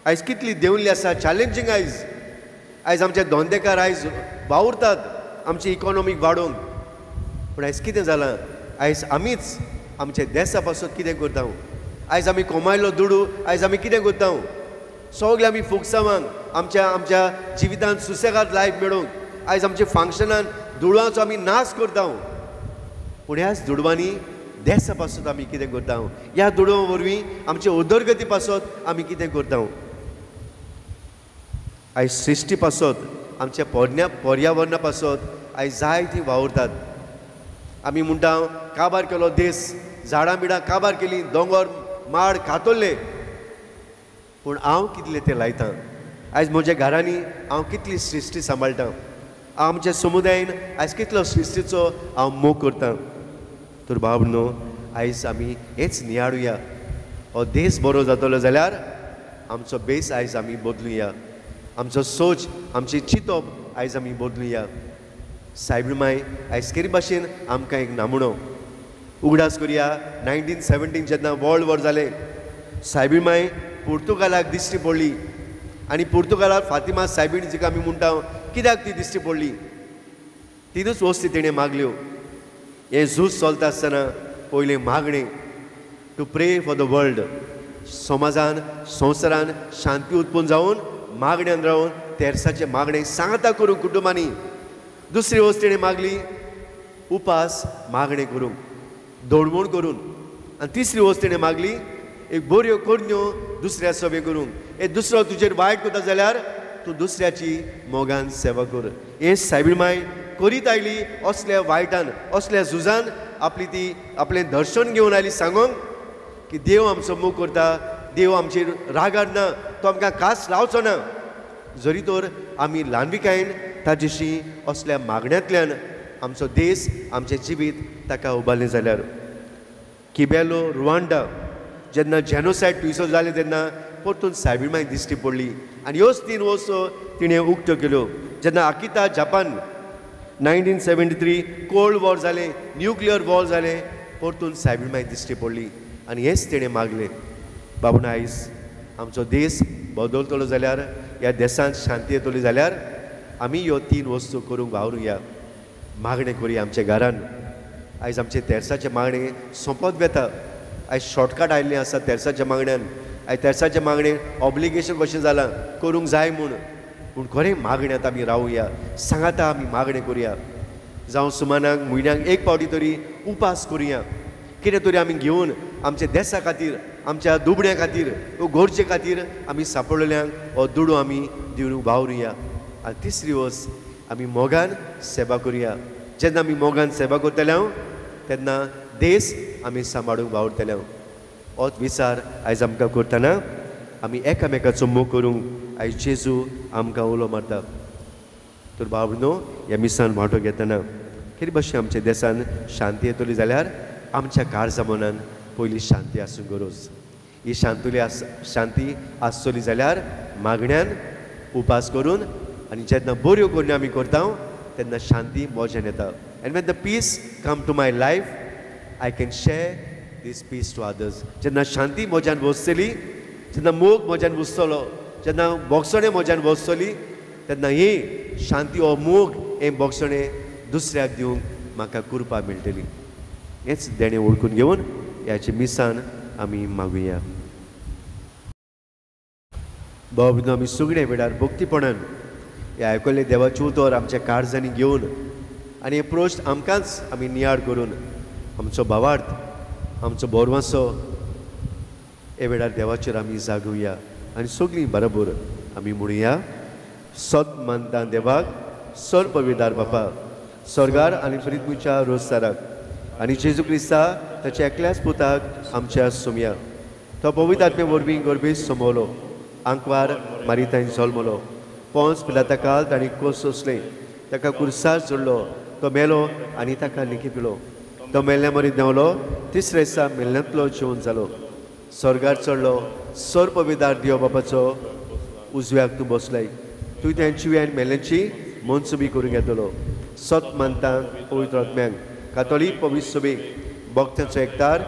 आयज कितली देंवली आसा, चॅलेंजींग. आयज आयज आमचे धंदेकार आयज वावुरतात आमची इकॉनॉमीक वाडोवंक, पूण आयज कितें जालां, आयज आमीच आमच्या देसा पासून कितें करता. आयज आमी कमायलो दुडू आयज आमी कितें करता, सगळे आमी फुकसांवांक आमच्या आमच्या जिवितांत सुसेगाद लायफ मेळोवंक आयज आमच्या फंक्शनान दुडवांचो आमी नाश करता. पूण ह्याच दुडवांनी देसा पासून आमी कितें करता, ह्या दुडवां वरवीं आमचे उदरगती पासत आमी कितें करता. आयज सृश्टी पासत, आमच्या पोरण्या पर्यावरणा पासत आयज जाय ती वावुरतात. आमी म्हणटा काबार केलो देश, झाडां बिडां काबार केली, दोंगर माड कातरले, पूण हांव कितले ते लायतां. आयज म्हज्या घरांनी हांव कितली सृश्टी सांबाळटा, आमच्या समुदायन आयज कितलो सृश्टीचो हांव मोग करता. तर बाब न्हू, आयज आमी हेच नियाळुया. हो देश बरो जातलो जाल्यार आमचो बेस आयज आमी बदलुया, आमचो सोच, आमचें चिंतप आयज आमी बदलुया. सायबीण माय आयज केरी भाशेन आमकां एक नामणो उगडास करुया. 1917 जेन्ना वर्ल्ड वॉर जालें, सायबीण माय पुर्तुगालाक दिश्टी पडली आनी पुर्तुगालाक फातिमा सायबीण जिका आमी म्हणटा, कित्याक ती दिश्टी पडली? तिनूच वस्ती तिणें मागल्यो. हें झूज चलता आसतना पयलें मागणें to pray for the world, समाजान संवसारान शांती उत्पन्न जावन मागण्यान रावन तेरसाचें मागणें सांगता करूंक कुटुंबांनी. दुसरी वस्त तिणें मागली उपास मागणें करूंक, धोडमोड करून. आनी तिसरी वस्त तिणें मागली एक बऱ्यो करण्यो दुसऱ्या सभे करूंक. एक दुसरो तुजेर वायट करता जाल्यार तूं दुसऱ्याची मोगान सेवा कर. हें सायबीण माय करीत आयली. असल्या वायटान, असल्या झुजान आपली ती आपलें दर्शन घेवन आयली सांगोंक की देव आमचो मोग करता, देव आमचेर रागार ना, तो आमकां कास लावचो ना. जरी तर आमी ल्हानविकायेन ताजेशी असल्या मागण्यांतल्यान आमचो देश, आमचें जिवीत ताका उबारलें जाल्यार. किबेलो रुवांडा जेन्ना जेनोसायड थंयसर जालें तेन्ना परतून सायबीण माय दिश्टी पडली आनी ह्योच तीन वस्तू तिणें उक्त्यो केल्यो. जेन्ना आकिता जापान 1973 कोल्ड वॉर जालें, न्युक्लियर वॉर जालें, परतून सायबीण माय दिश्टी पडली आनी हेंच तिणें मागलें. बाबून आयज आमचो देश बदलतलो जाल्यार ह्या देशांत शांती येतली जाल्यार आमी ह्यो 3 वस्तू करूंक वावरुया. मागणें करुया आमच्या घरान. आयज आमचें तेर्साचें मागणें सोंपत वेता. आयज शॉर्टकट आयिल्लें आसा तेर्साच्या मागण्यान. आयज तेर्साचें मागणें ऑब्लिगेशन कशें जालां, करूंक जाय म्हूण. पूण खरें मागण्यांत आमी रावया, सांगाता आमी मागणें करुया. जावं सुमानाक म्हयन्याक एक फावटी तरी उपास करुया. कितें तरी आमी घेवन आमच्या देसा खातीर, आमच्या दुबण्या खातीर, गरजे खातीर आमी सांपडलेल्यांक हो दुडू आमी दिवन वावरुया. आनी तिसरी वस्त, आमी मोगान सेवा करुया. जेन्ना आमी मोगान सेवा करतले हांव तेन्ना देश आमी सांबाळूंक वावुरतले हांव. होच विचार आयज आमकां करतना आमी एकामेकाचो मोग करूंक आयज जेजू आमकां उलो मारता. तर भाव न्हू ह्या मिसान वांटो घेतना कितें भशेन आमच्या देसान शांती येतली जाल्यार आमच्या काळजा मनान पयली शांती आसूंक गरज. ही शांती आसतली जाल्यार मागण्यान उपास करून आनी जेन्ना बऱ्यो करण्यो आमी करता तेन्ना शांती मोज्यान येता. And when the peace come to my life I can share this peace to others. जेन्ना शांती म्हज्यान बसतली, जेन्ना मोग म्हज्यान बसतलो, जेन्ना बोगसणें म्हज्यान बसतली, तेन्ना ही शांती हो मोग हें बोगसणें दुसऱ्याक दिवंक म्हाका कृपा मेळटली. हेंच देणें वळखून घेवन ह्याचे मिसान आमी मागुया. भाव आमी सगळे वेळार भक्तीपणान हे आयकल्ले देवाचें उतर आमच्या काळजांनी घेवन आनी हे प्रश्न आमकांच आमी नियाळ करून आमचो भावार्थ, आमचो बोरवासो हे वेळार देवाचेर आमी जागुया आनी सगळीं बरोबर आमी म्हणुया. सत मानता देवाक, सर पविदार बापा, स्वर्गार आनी पृथ्वीच्या रोजदाराक आनी जेजू क्रिस्ता ताच्या एकल्याच पुताक आमच्या सोमया, तो पवित्र आत्मे वरवीं गर्भेस सोमवलो, आंकवार मारितांनी जल्मलो, पोंस पिलाता काल तांणी कोस सोंसलें, ताका कुर्सार जोडलो, तो मेलो आनी ताका लिखिपिलो, तो मेल्ल्या मरीत देंवलो, तिसरे दिसा मेल्ल्यांतलो जेवण जालो, स्वर्गार चडलो, सर पविदार देव बापाचो उजव्याक तूं बसलाय, तूं तेंची आनी मेल्ल्यांची मनसुबी करूंक येतलो. सत मानता पवित्र आत्म्यांक, कातोलीक पवित्र सभेक, भक्तांचो एकतार,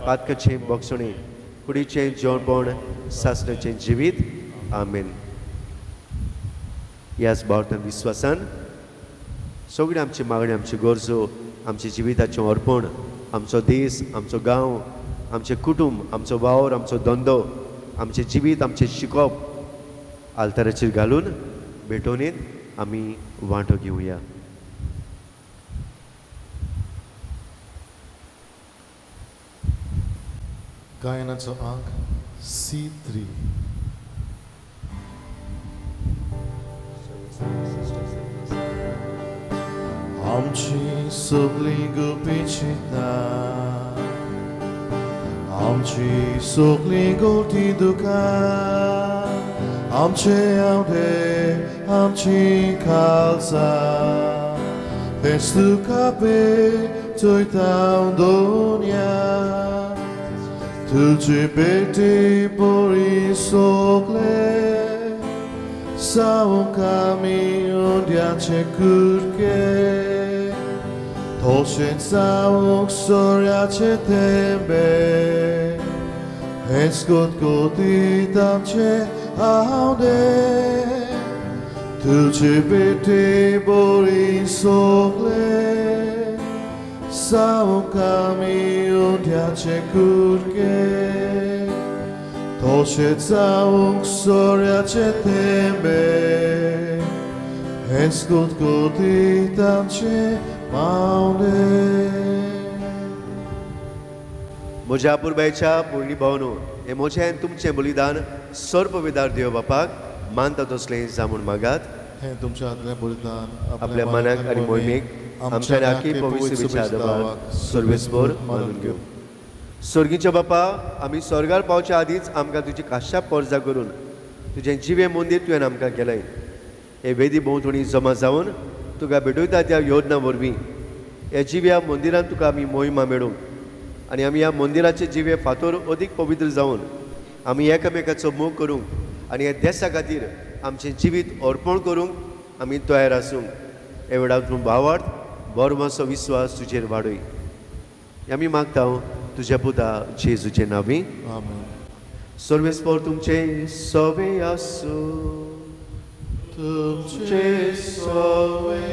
पातकाचें बोगसणें, कुडीचें जेवणपण, सासणाचें जिवीत. आमेन. ह्याच भावार्थान विस्वासान सगळें आमची मागणी, आमच्यो गरजो, आमच्या जिविताचें अर्पण, आमचो देश, आमचो गांव, आमचें कुटुंब, आमचो वावर, आमचो धंदो, आमचें जिवीत, आमचें शिकप आल्ताराचेर घालून भेटवणेंत आमी वांटो घेवया. गायनाचो आंक C3. आमची सगळीं गुपीत चिंतना, आमची सगळीं गोटी दुकां, आमचे आवडे, आमची खालसा, हेच तुका पेटयता दोनया, तुजी बेटी बरी सगळे सावंक आमी उंड्याचे कुडके, तशेंच सावंक सोऱ्याचे थेंबे, हेच गोतगोतीत आमचे आवडे, तुजी बेटी बरी सगळे सावंक आमी उंड्याचे कुडके, तशेंच सावंक सोऱ्याचे थेंबे, हेच गोतगोतीत आमचे मावले. म्हज्या पुरबायच्या पुर्णी भावनो, हें म्हजें आनी तुमचें बलिदान सर्वविदार देव बापाक मानता तसलें जामून मागात. हें तुमच्या हातांतलें बलिदान आपल्या मनाक आनी मोहिमेक आमच्या राखी पवित्र विचार सर्वेस्पर मानून घेवं. स्वर्गीच्या बापा, आमी स्वर्गार पावच्या आदींच आमकां तुजी काश्या पोरजा करून तुजें जिवें मंदीर तुवें आमकां केलें. हे वेदी भोंवतणी जमा जावन तुका भेटयता त्या योजना वरवीं ह्या जिव्या मंदिरांत तुका आमी मोहिमा मेळूंक आनी आमी ह्या मंदिराचे जिवे फातोर अदीक पवित्र जावन आमी एकामेकाचो मोग करूंक आनी ह्या देसा खातीर आमचें जिवीत अर्पण करूंक आमी तयार आसूंक. हे वेळार तूं भावार्थ बरो विस्वास तुजेर वाडय. आमी मागता तुज्या पुता जेजूचे नांवी. आमेन. सर्वेस्पर तुमचें सवे आसूं. तुमचे सवे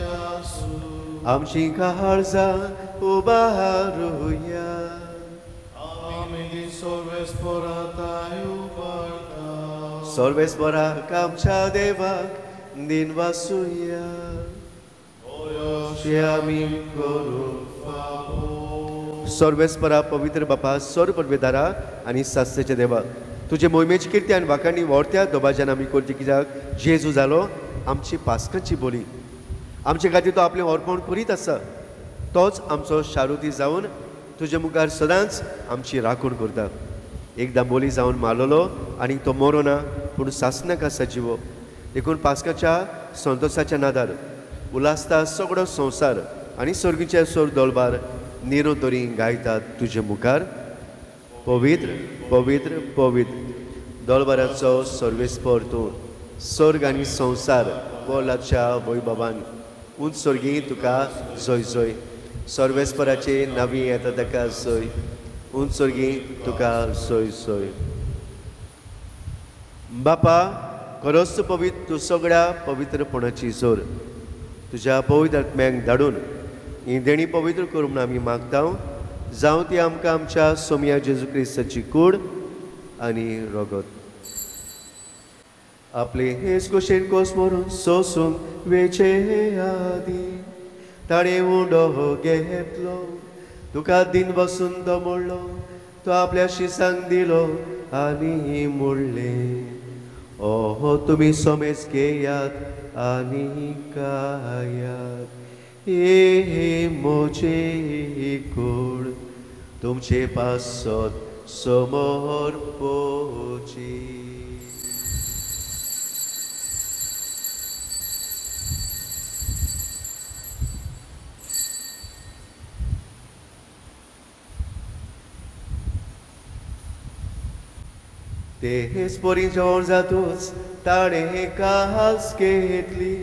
आसूं. आमची काळजां उबारुया. आमी सर्वेस्पराताय उबारता. सर्वेस्पराक आमच्या देवाक दिनवासुया. अशें आमी करूंक फावो. सर्वेस्परा पवित्र बापा, सर्व पदवेदारा आनी सास्तेच्या देवा, तुजे मोहिमेची किर्ती आनी वाखाणी व्हरत्या दोबाज्यान आमी करची, कित्याक जेजू जालो आमची पास्कांची बोली. आमचे खातीर तो आपलें अर्पण करीत आसा. तोच आमचो शारुती जावन तुजे मुखार सदांच आमची राखण करता. एकदां बोली जावन मारलेलो आनी तो मरोना, पूण सासणाक आसा जिवो. देखून पास्काच्या संतोसाच्या नादार उलासता सगळो संवसार आनी सर्गीचे सोर दोलबार निरो तरी गायतात तुजे मुखार. पवित्र पवित्र पवित्र दोलबाराचो सर्वेस्पर तूं, स्वर्ग आनी संवसार बोलाच्या वैभवान उंच स्वर्गी तुका जय जय. सर्वेस्पराचे नवी येता ताका जय, उंच स्वर्गी तुका जय जय. बापा, खरोच तूं पवित्र, तूं सगळ्या पवित्रपणाची जोर. तुज्या पवित्र आत्म्याक धाडून ही देणी पवित्र करूं म्हूण आमी मागता. जावं ती आमकां आमच्या सोमया जेजू क्रिस्ताची कूड आनी रगत. आपले हेच कुशीन कोस मरून सोसूंक वेचे आदी ताणें उंडो घेतलो, तुका दिन बसून तो मोडलो, तो आपल्या शिसांक दिलो आनी मोडलें, ओहो तुमी समेज घेयात आनी खायात, हे म्हजी कूड तुमचे पासत समर्पोची. तेच परी जेवण जातूच ताणें कास घेतली,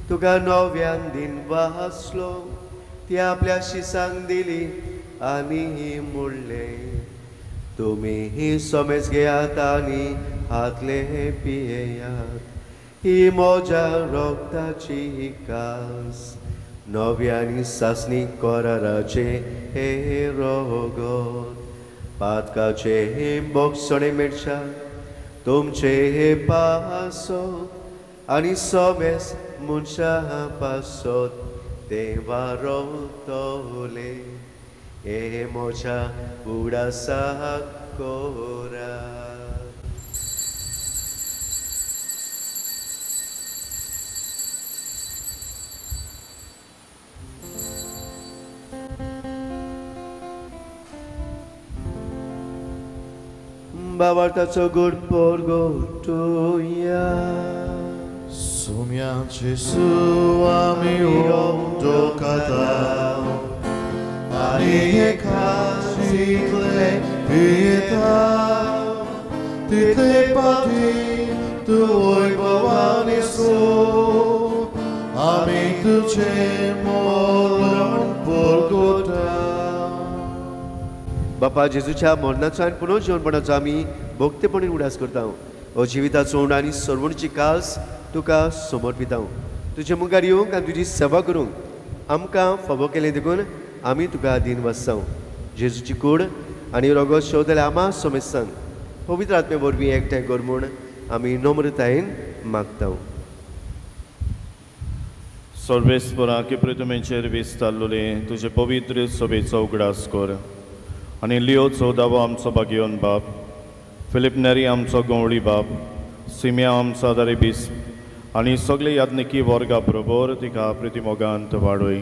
तुका नव्यान दिन वाचलो, ती आपल्या शिसांक दिली आनी म्हणलें, तुमी समेज घेयात आनी हातले पियेयात, ही म्हज्या रक्ताची कास, नव्यानी सासणी कराराचे हे रगत, पातकाचे बोगसणे मेळच्या तुमचे हे पासत आनी समेस मनशा पासत देवा रोवतले, हे म्हज्या उडासाक कोरा. बाबार्थाचो गोड पोरगोटुया. Sumia Jesu ami ondokata ani ekasitle pieta title pati tuoi bhavani su ami tuche moron porgota. बापा जेजूच्या मरणाचो आनी पुनर्जीवनपणाचो आमी भक्तेपणी उडास करता. हो जिविताचो उंड आनी सर्वणची कास तुका समर्पिता. तुजे मुखार येवंक आनी तुजी सेवा करूंक आमकां फावो केलें देखून आमी तुका दीन वाचता. जेजूची कूड आनी रगत शोधले आमा समेस्तान पवित्र आत्मे वरवीं एकठांय कर म्हूण आमी नम्रतायेन मागता. सर्वेस्परा की प्रतिमेचेर विस्तारलेले तुजे पवित्र सभेचो उगडास कर आनी लियो चौदावो आमचो भाग्यवन बाप, फिलीप नेरी आमचो गंवळी बाप, सिमिया आमचो आदारी बिस्प आनी सगळे याज्ञिकी वर्गा बरोबर तिका प्रितीमोगांत वाडय.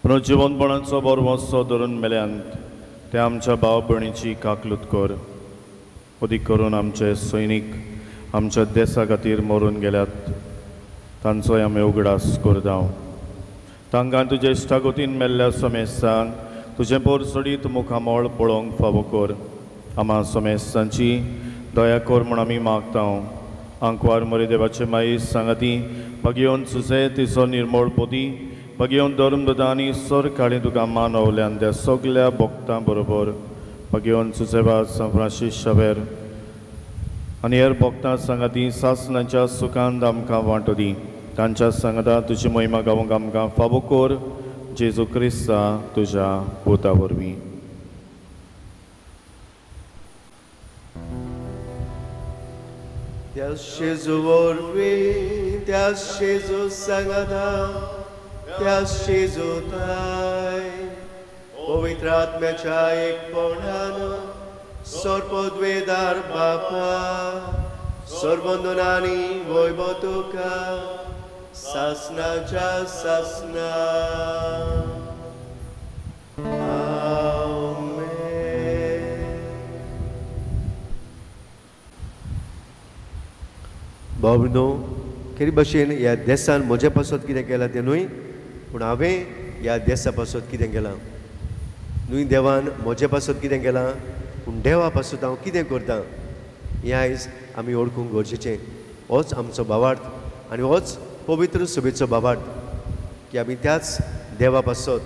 पूण जिवनपणाचो बरो धरून मेल्यांत ते आमच्या भाव भयणीची काकलूत कर. अदीक करून आमचे सैनीक आमच्या देसा खातीर मरून गेल्यात तांचोय आमी उगडास करता. तांकां तुजे इश्टागतीन मेल्ल्या समेस्तांक तुजें पोरसडीत मुखामळ पळोवंक फावो कर. आमा समेस्तांची दया कर म्हूण आमी मागता. आंकवार मरे देवाचे माई सांगाती भागयोवन सुसे तिचो निर्मळ पोती भागयोवन धर्मदता आनी सर काळी तुका मानवल्यान त्या सगल्या भक्तां बरोबर भागयोवन सुसेवा सांत फ्रांसीस शावेर आनी हेर भक्तां सांगाती सासणाच्या सुखांत आमकां वांटो दी. तांच्या सांगाता तुजी महिमा गावंक आमकां फावो कर, जेजू क्रिस्ता तुज्या पुता वरवीं. त्या जेजू वरवीं, त्या जेजू सांगाता, त्या जेजू थाय पवित्र आत्म्याच्या एकपणान सर्वद्वेदार बापा सर्वंदनानी वैभव तुका सासनाच्या सासना. आमेन. भाव केरी भशेन ह्या देसान म्हजे पासत कितें केलां तें न्हय, पूण हांवें ह्या देसा पासत कितें केलां न्हय, देवान म्हजे पासत कितें केलां पूण देवा पासत हांव कितें करतां हें आयज आमी वळखूंक गरजेचें. होच आमचो भावार्थ आनी होच पवित्र सभेचो भावार्थ की आमी त्याच देवा पासत,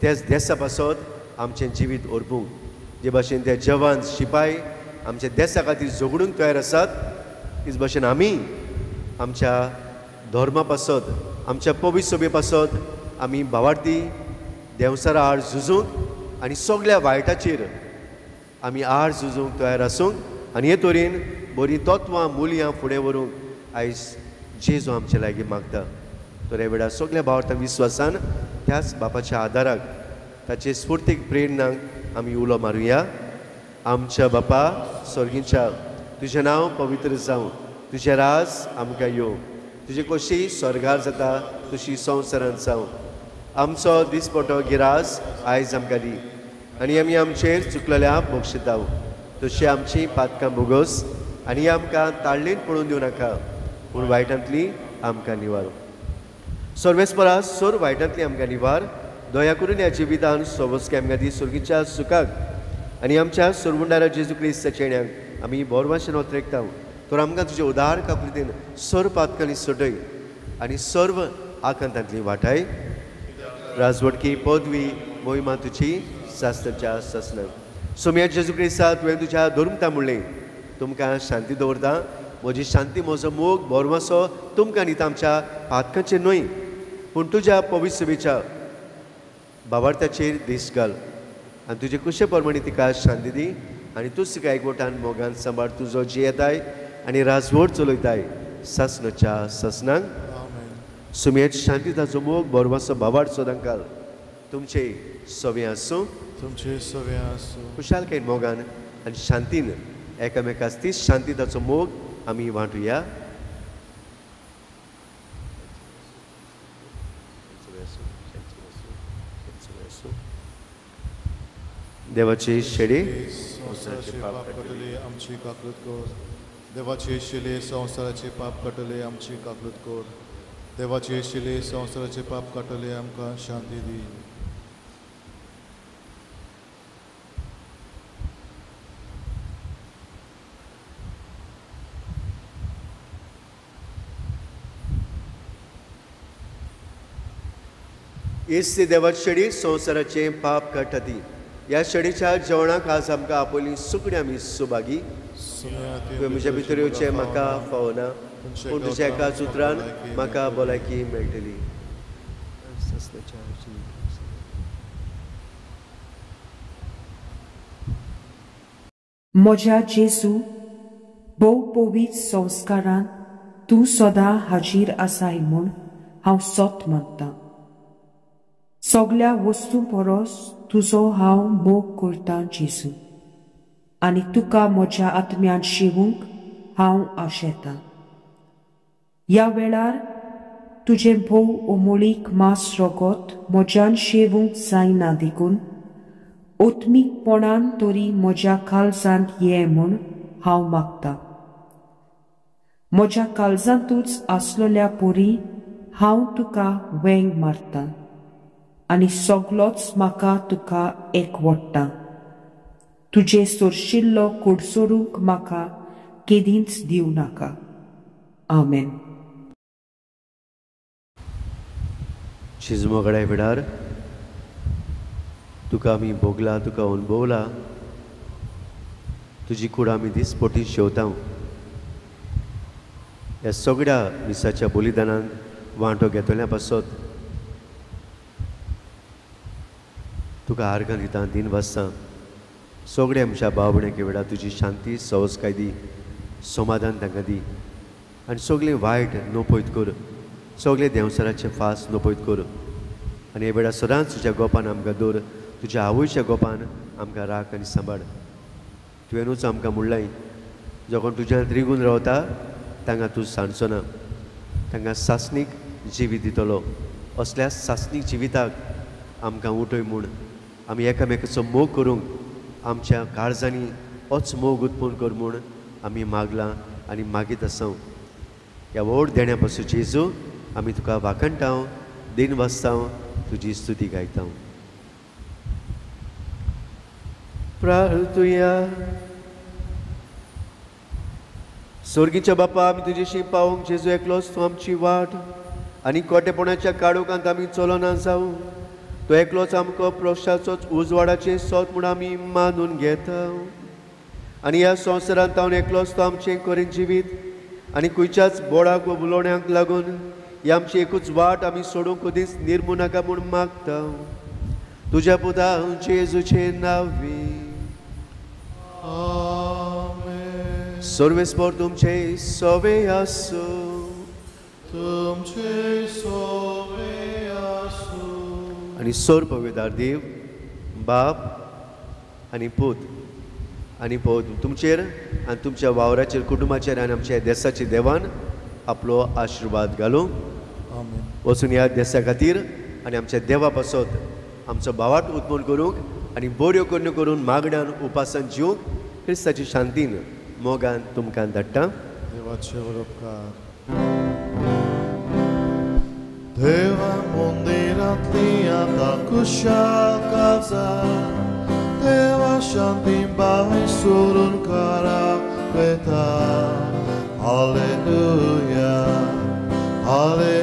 त्याच देसा पासत आमचें जिवीत अर्पूंक. जे भाशेन ते जवान शिपाय आमच्या देसा खातीर झगडूंक तयार आसात, तेच भाशेन आमी आमच्या धर्मा पासत, आमच्या पवित्र सभे पासत आमी भावार्थी देंवचारा आड झुजूंक आनी सगल्या वायटाचेर आमी आड झुजूंक तयार आसूंक आनी हे तरेन बरीं तत्वां मुल्यां फुडें व्हरूंक आयज जेजू आमचे लागीं मागता. तर ह्या वेळार सगल्या भावार्थां विस्वासान त्याच बापाच्या आदाराक, ताचे स्फुर्तीक प्रेरणाक आमी उलो मारुया. आमच्या बापा स्वर्गीच्या, तुजें नांव पवित्र जावं, तुजें राज आमकां येवं, तुजी कशी स्वर्गार जाता तशी संवसारांत जावं. आमचो दिसपटो गिरास आयज आमकां दी आनी आमी आमचेर चुकलेल्या बक्षिताव, तशी आमची पातकां भोगोस आनी आमकां ताळ्ळेन पळोवन दिवं नाका, पूण वायटांतली आमकां निवार. सर्वेस्परा सोर वायटांतली आमकां निवार, दया करून ह्या जिवितान सोबसके आमकां दी सुर्गीच्या सुखाक आनी आमच्या सोरगुंडारा जेजू क्रिस्ताच्या येण्याक आमी बोरवाशेन ओतरेकता. तर आमकां तुजे उदार काकुळटेन सर्व पातकांनी सोडय आनी सर्व आकांतांतली वाटाय. राजवटकी पदवी मोहिमा तुजी सासणाच्या सासणाक. सोम्या जेजू क्रिस्ता, तुवें तुज्या धर्मता म्हणलें, तुमकां शांती दवरता, म्हजी शांती म्हजो मोग बोरवासो तुमकां न्ही आमच्या पातकांचेर न्हय पूण तुज्या पवित्र सभेच्या भावार्थाचेर दीस घाल आनी तुजे कुशे प्रमाणे तिका शांती दी आनी तूं तिका एकवटान मोगान सांबाळ. तुजो जियेताय आनी राजवट चलयताय सासणाच्या सासणाक. सुमेत शांती ताचो मोग बोरवासो भावार्थ सदांकाल तुमचे सवे आसूं, तुमचे सवे आसूं. खुशालकायेन मोगान आनी शांतीन एकामेकास तीच शांती ताचो मोग आमी वांटुया. देवाची शेडी संवसाराचे पाप काडटले आमची काकूत कर, देवाची शिले संवसाराचे पाप काडटले आमची काकूत कर, देवाची शिले संवसाराचे पाप काडटले आमकां शांती दी. येस देवाची शेडी संवसाराचे पाप काडटा ती ह्या शेडीच्या जेवणाक आज आमकां आपयली सुकण्या आमी सुभागी. तुवें म्हज्या भितर येवचें म्हाका फावना, पूण तुज्या एकाच उतरान म्हाका भलायकी मेळटली. म्हज्या जेजू, भोव पवित्र संस्कारान तूं सदां हाजीर आसाय म्हूण हांव सत मानतां. सगल्या वस्तू परस तुजो हांव मोग करतां जेजू, आनी तुका म्हज्या आत्म्यान शिवूंक हांव आशेतां. ह्या वेळार तुजें भोव अमोळीक मांस रगत म्हज्यान शेवूंक जायना देखून आत्मीकपणान तरी म्हज्या काळजांत ये म्हूण हांव मागतां. म्हज्या काळजांतूच आसलेल्या परी हांव तुका वेंग मारतां आनी सगलोच म्हाका तुका एकवटता. तुजे सोरशिल्लो कुडसोरूंक म्हाका केदींच दिवं नाका. आमेन. शिजमोगड्या वेळार तुका आमी भोगला, तुका अणभवला, तुजी कूड आमी दिसपटी शेवता. ह्या सगळ्या मिसाच्या बलिदानांत वांटो घेतल्या पासत तुका आर्गां दिता, दिन वाचता. सगळ्या आमच्या भाव भयणां वेळार तुजी शांती सवसकाय दी, समाधान तांकां दी आनी सगळें वायट नपयत कर, सगळे देंवचाराचे फास नपयत कर आनी हे वेळार सदांच तुज्या गोपान आमकां दवर, तुज्या आवयच्या गोपान आमकां राख आनी सांबाळ. तुवेंनूच आमकां म्हणलाय, जो कोण तुज्यान रिगून रावता तांकां तूं सांडचो ना, तांकां सासणीक जिवीत दितलो. असल्या सासणीक जिविताक आमकां उठय म्हूण आमी एकामेकाचो मोग करूंक आमच्या काळजांनी होच मोग उत्पन्न कर म्हूण आमी मागलां आनी मागीत आसा. ह्या व्हड देण्या पासून जेजू आमी तुका वाखणटा, दिन वाचता, तुजी स्तुती गायता. प्रार्थुया. स्वर्गीच्या बापा, आमी तुजेशी पावोवंक जेजू एकलोच तूं आमची वाट आनी कोटेपणाच्या काळोखांत आमी चलना जावं. तो एकलोच आमकां प्रोक्षाचोच उजवाडाचें सोत म्हूण आमी मानून घेता आनी ह्या संवसारांत हांव एकलोच तो आमचें करीन जिवीत आनी खंयच्याच बोडाक वा उलोवण्याक लागून ही आमची एकूच वाट आमी सोडूंक कदीच निर्मू नाका म्हूण मागता. तुज्या पुता जेजूचें नांवी. सर्वेस्पर तुमचे सवे आसूं, तुमचे सवे आसूं. आनी सोर पवित्र देव बाप आनी पूत आनी पवित्र तुमचेर आनी तुमच्या वावराचेर, कुटुंबाचेर आनी आमच्या देसाचे देवान आपलो आशिर्वाद घालूं. वचून ह्या देसा खातीर आनी आमच्या देवा पासत आमचो भावाट उत्पन्न करूंक आनी बऱ्यो करण्यो करून मागण्यान उपासान जिवंक क्रिस्ताची शांतीन मोगान तुमकां धाडटा. देवाचे उपकार. देवा मंदिरांतली आतां खुशाल काजार, देवा शांती बाय सोडून काराक वता. Hallelujah, hallelujah.